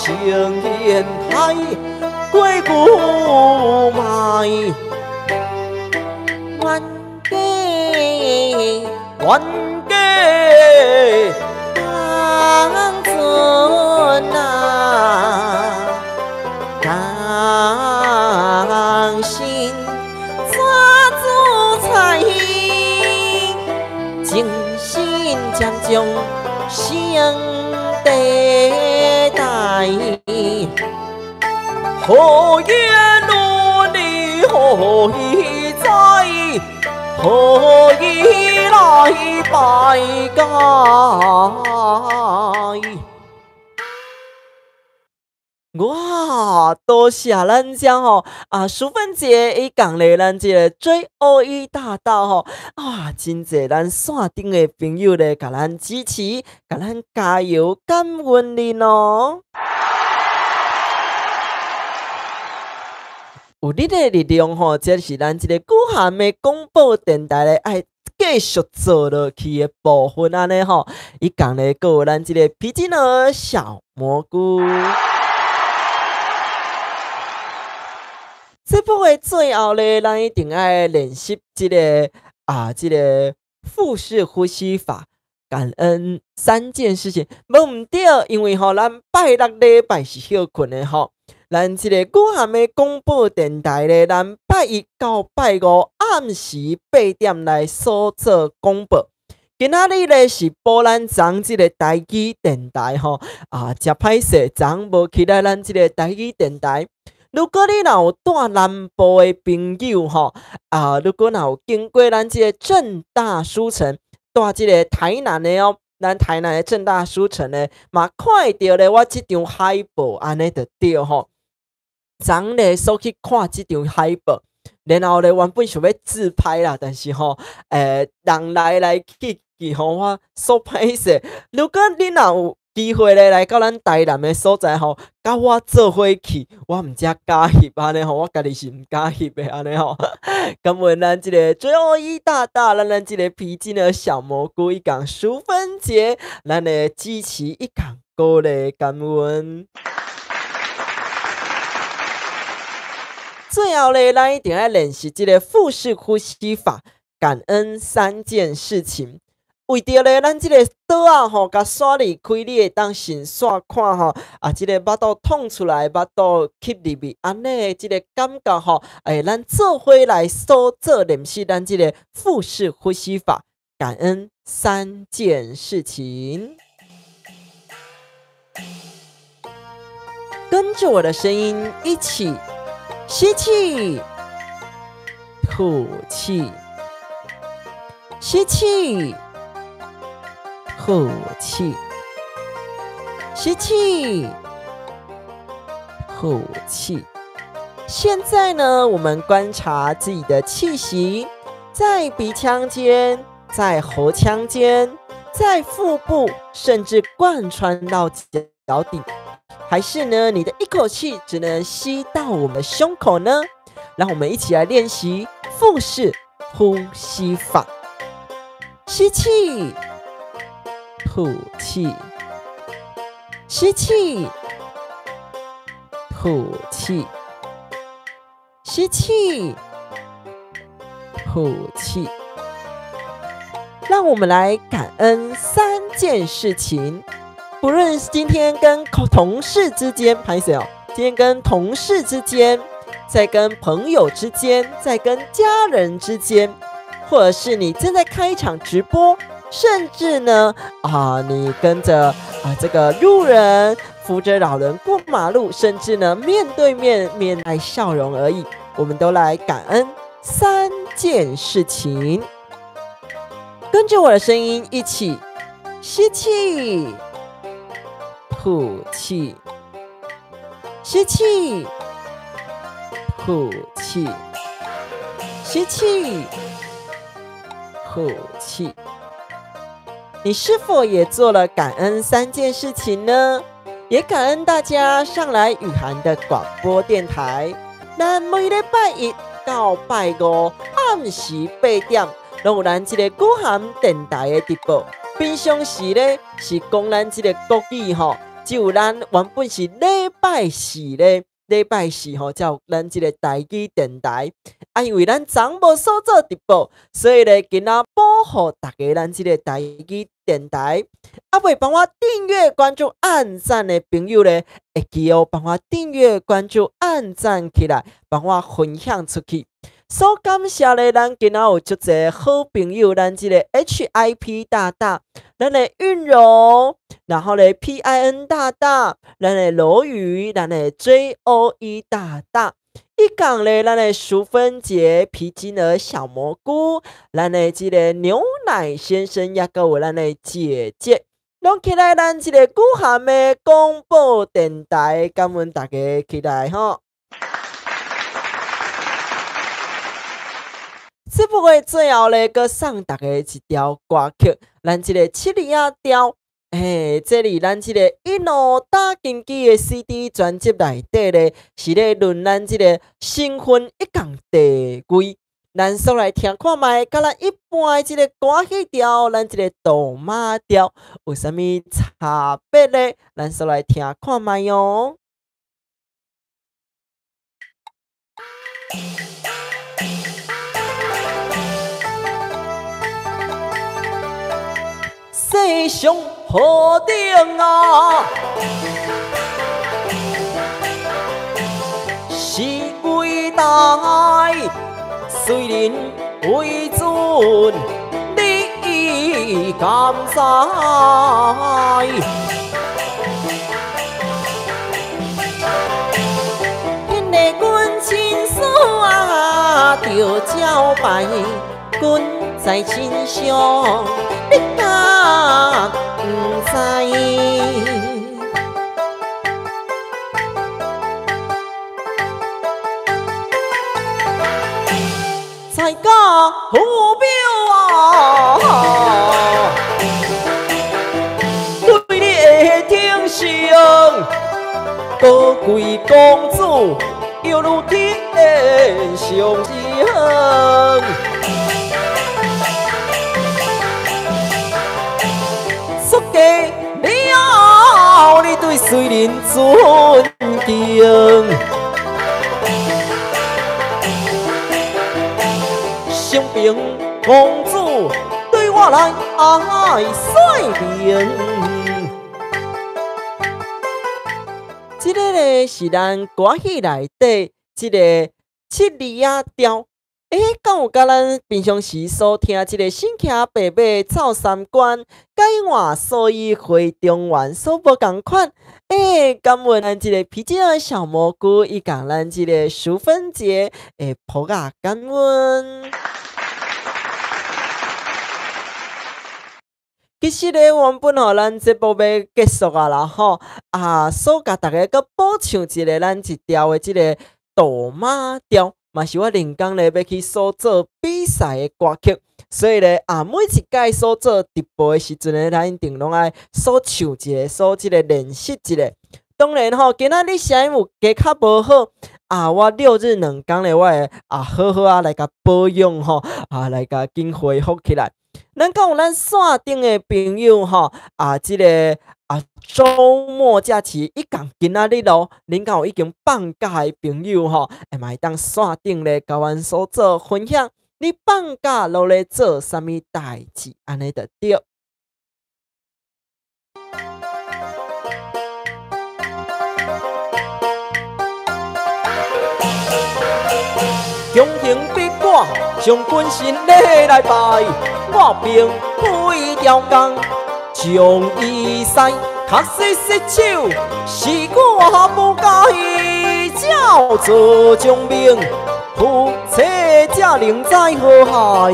煙台過久賣。冤家冤家當陣啊，當心怎自在，情深漸將成地帶。何言論你何以在？何以來拜解？哇，多謝咱遮吼啊，淑芬姐伊講咧，咱這個追歐一大道吼，哇，真濟咱線頂的朋友咧，共咱支持，共咱加油，感恩恁哦。有恁的力量吼，這是咱這個古涵的廣播電台咧，愛繼續做落去的部分按呢吼。伊講咧，閣有咱這個皮筋兒小蘑菇。節目的最後咧，咱一定愛練習這個啊，這個腹式呼吸法，感恩三件事情。無毋對，因為吼，咱拜六禮拜是歇睏的吼。咱這個古涵的廣播電台咧，咱拜一到拜五暗時8點來所做廣播。今仔日咧是補咱昨這個台語電台吼，啊，誠歹勢，昨無起來咱這個台語電台。如果你若有住南部的朋友吼，啊，如果若有經過咱這個正大書城，住這個台南的哦，咱台南的正大書城咧，嘛看會著咧，我這張海報按呢就對吼。昨咧所去看這張海報，然後咧原本想欲自拍啦，但是吼，人來來去去吼，我煞歹勢。如果你若有機會咧，來到咱台南的所在吼，佮我做伙去，我毋才敢翕按呢吼，我家己是毋敢翕的按呢吼。感恩咱這個最後一大大，咱這個皮筋的小蘑菇伊講淑芬姐，咱的支持伊講鼓勵感恩。最後咧，咱一定愛練習這個腹式呼吸法，感恩三件事情。為著咧，咱這個桌仔吼，共徙離開，你會當順紲看吼，啊，這個腹肚痛出來，腹肚吸入去，按呢這個感覺吼，咱做伙來所做練習，咱這個腹式呼吸法，感恩三件事情。跟着我的聲音一起吸氣，吐氣，吸氣。吐氣，吸氣，吐氣，现在呢，我們觀察自己的氣息，在鼻腔間，在喉腔間，在腹部，甚至貫穿到腳底，還是呢，你的一口氣只能吸到我們的胸口呢？讓我們一起來練習腹式呼吸法，吸氣，吐氣，吸氣，吐氣，吸氣，吐氣。讓我們來感恩三件事情，不論今天跟同事之間，歹勢哦，今天跟同事之間，在跟朋友之間，在跟家人之間，或者是你正在開一場直播，甚至呢，你跟着這個路人扶着老人過馬路，甚至呢面對面面帶笑容而已，我們都來感恩三件事情。跟着我的聲音一起吸氣、吐氣、吸氣、吐氣、吸氣、吐氣。你是否也做了感恩三件事情呢？也感恩大家上來雨涵的廣播電台。咱每禮拜一到拜五暗時8點，攏有咱這個雨涵電台的直播。平常時咧是講咱這個國語吼，只有咱原本是禮拜四咧，禮拜四吼才有咱這個台語電台。啊，因為咱昨無所做直播，所以咧今仔補予大家咱這個台語電台。啊，未幫我訂閱、關注、按讚的朋友咧，會記哦，幫我訂閱、關注、按讚起來，幫我分享出去。所感謝咧，咱今仔有足濟好朋友，咱這個 HIP 大大，咱的韻柔，然後咧 PIN 大大，咱的羅宇，咱的 JOE 大大，一講咧，咱的淑芬姐、皮筋兒小蘑菇，咱的這個牛奶先生，也閣有咱的姐姐，攏起來咱這個雨涵的廣播電台，感恩大家起來吼。只不過最後咧，閣送大家一條歌曲，咱這個七里仔調，嘿，這裡咱這個一路打根基的 CD 專輯內底咧，是咧論咱這個身份一共地位。咱煞來聽看覓，佮咱一般的這個歌戲調，咱這個哆媽調有啥物差別咧？咱煞來聽看覓哦。世上何等啊，是偉大，雖人為尊，你敢知？彼个阮親嫂啊，著招牌，阮在身上，你敢毋知？在家父母啊，对你的疼惜，高贵公子犹如天上星。出嫁了，你對誰人尊敬？承平公子對我來愛說明。這個咧是咱歌戲內底這個七里仔調。欸，敢有佮咱平常時所聽這個身騎白馬走三關，改換蓑衣回中原所無仝款？欸，感恩咱這個皮筋兒小蘑菇，伊共咱這個淑芬姐會抱甲感恩。其實咧，原本吼，咱節目欲結束啊啦吼，啊，所共大家閣補唱一個咱一條的這個。杜馬調，嘛是我另工咧欲去所做比賽的歌曲。所以咧啊，每一擺所做直播的時陣咧，咱一定攏愛所唱一下，所這个練習一下。當然吼，今仔日聲音有加較無好啊，我六日兩工咧，我會啊好好啊來共保養吼，啊來共緊恢復起來。咱敢有咱線頂的朋友吼啊，這个啊週末假期已經今仔日咯，恁敢有已經放假的朋友吼，會嘛會當線頂咧共阮所做分享，你放假攏咧做啥物代誌？按呢就對。強行逼我將軍神禮來拜，我兵非刁工將伊使，確實失手是我不該，照做將命，夫妻才能知好害。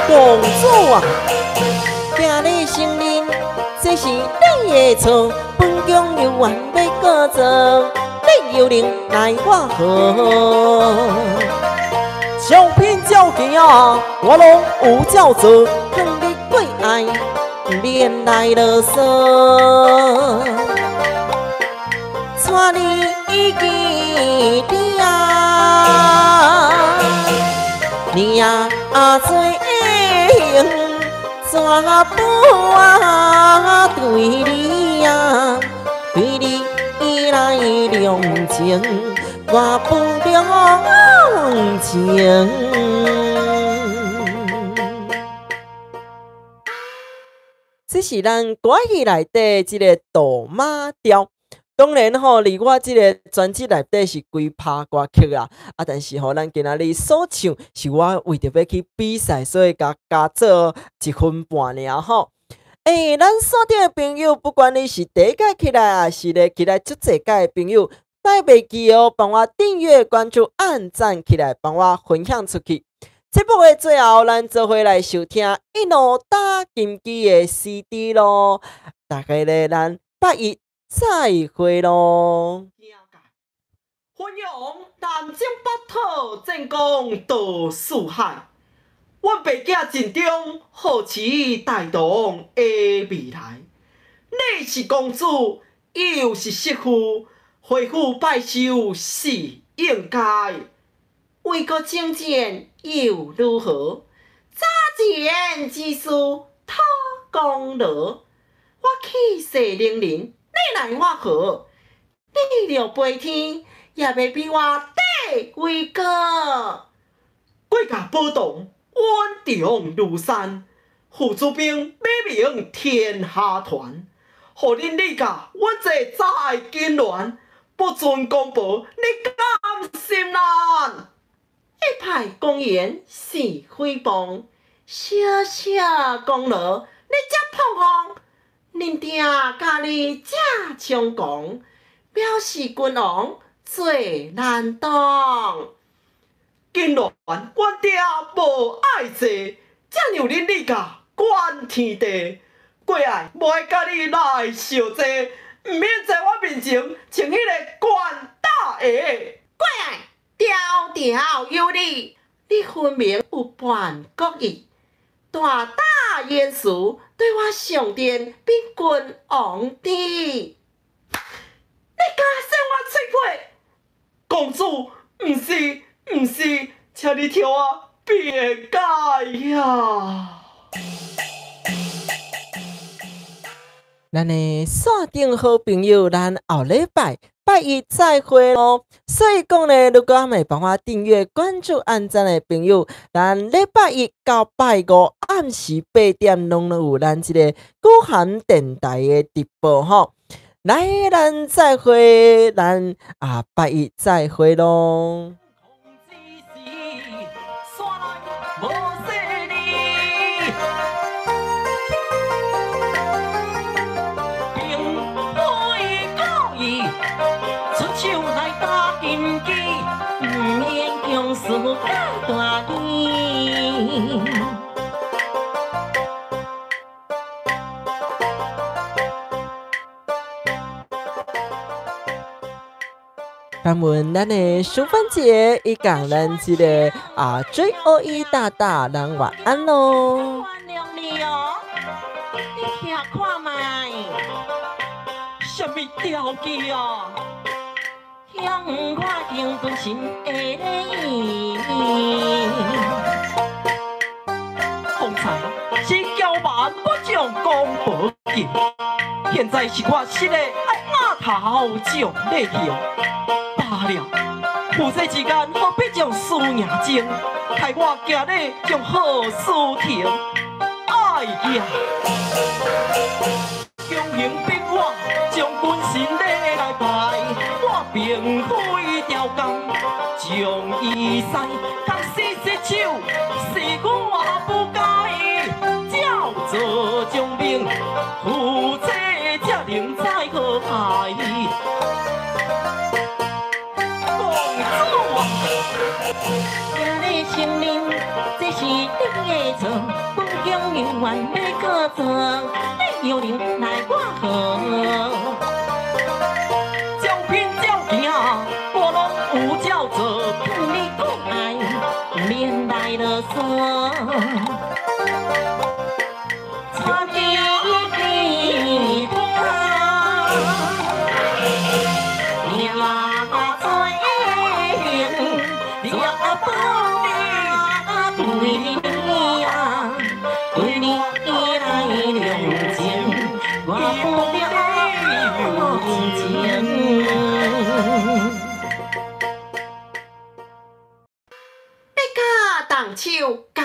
公主啊，今日承認這是你的錯，本宮猶原欲閣做。你又能奈我何？照片照镜，我攏有照做。劝你過愛，免來囉嗦。帶你見爹，你啊做英雄，怎不啊對你啊，對你。來兩情，我不兩情。這是咱歌戲內底這个杜馬調。當然吼，佇我這个專輯內底是規拍歌曲啦。啊，但是吼，咱今仔日所唱是我為著欲去比賽，所以共加做一分半爾吼。欸，咱線頂的朋友，不管你是第一擺起來，抑是咧起來足濟擺的朋友，莫袂記哦，幫我訂閱、關注、按讚起來，幫我分享出去。節目的最後，咱做伙來收聽一路打金枝的 CD 囉。大家咧，咱拜一再會囉。分揚南征北討，戰功渡四海。阮爸囝盡忠，扶持大唐的未來。你是公主，又是媳婦，回府拜壽是應該。為國征戰又如何？早前之事討功勞。我氣勢凌人，你奈我何？你若飛天，也袂比我地位高。國家保唐，穩重如山，父子兵美名天下傳。予恁李家，阮這才會痙攣，不遵公婆，你甘心難？一派公言是誹謗，小小功勞你才膨風。恁爹教你這猖狂，藐視君王最難當。痙攣，阮爹無愛坐，才讓恁李家管天地。過愛無愛佮你來相坐，毋免在我面前穿彼个懸大鞋。過愛條條有理，你分明有叛國意，大膽言辭對我上殿比君王低。你敢扇我喙皮？公主，毋是，毋是，請你替我辯解呀！咱的線頂好朋友，咱後禮拜拜一再會囉。所以講呢，如果還未幫我訂閱、關注、按讚的朋友，咱禮拜一到拜五暗時八點攏有咱這个古涵電台的直播吼。來，咱再會，咱啊拜一再會囉。大义。感恩咱的淑芬姐，以及咱這个啊 JOE 大大，咱晚安囉。原諒你哦，你聽看覓，啥物條件啊？向我敬君心的禮。方才是驕蠻不將功補盡，現在是我失的愛額頭將禮跳。罷了，夫妻之間何必將輸贏爭？害我今日將好事停。哎呀，強行逼我將軍神禮來拜，我並非刁工將伊使，空死失手是我不該，照做將命，夫妻才能再和諧。公主啊，今日承認這是你的錯，本宮猶原欲閣做，你又能奈我何？照品照行，我攏有照做。勸你講愛，免來囉嗦。娶你聽，命做行，怎對你啊？對你來兩情，我不了情。欲加動手，加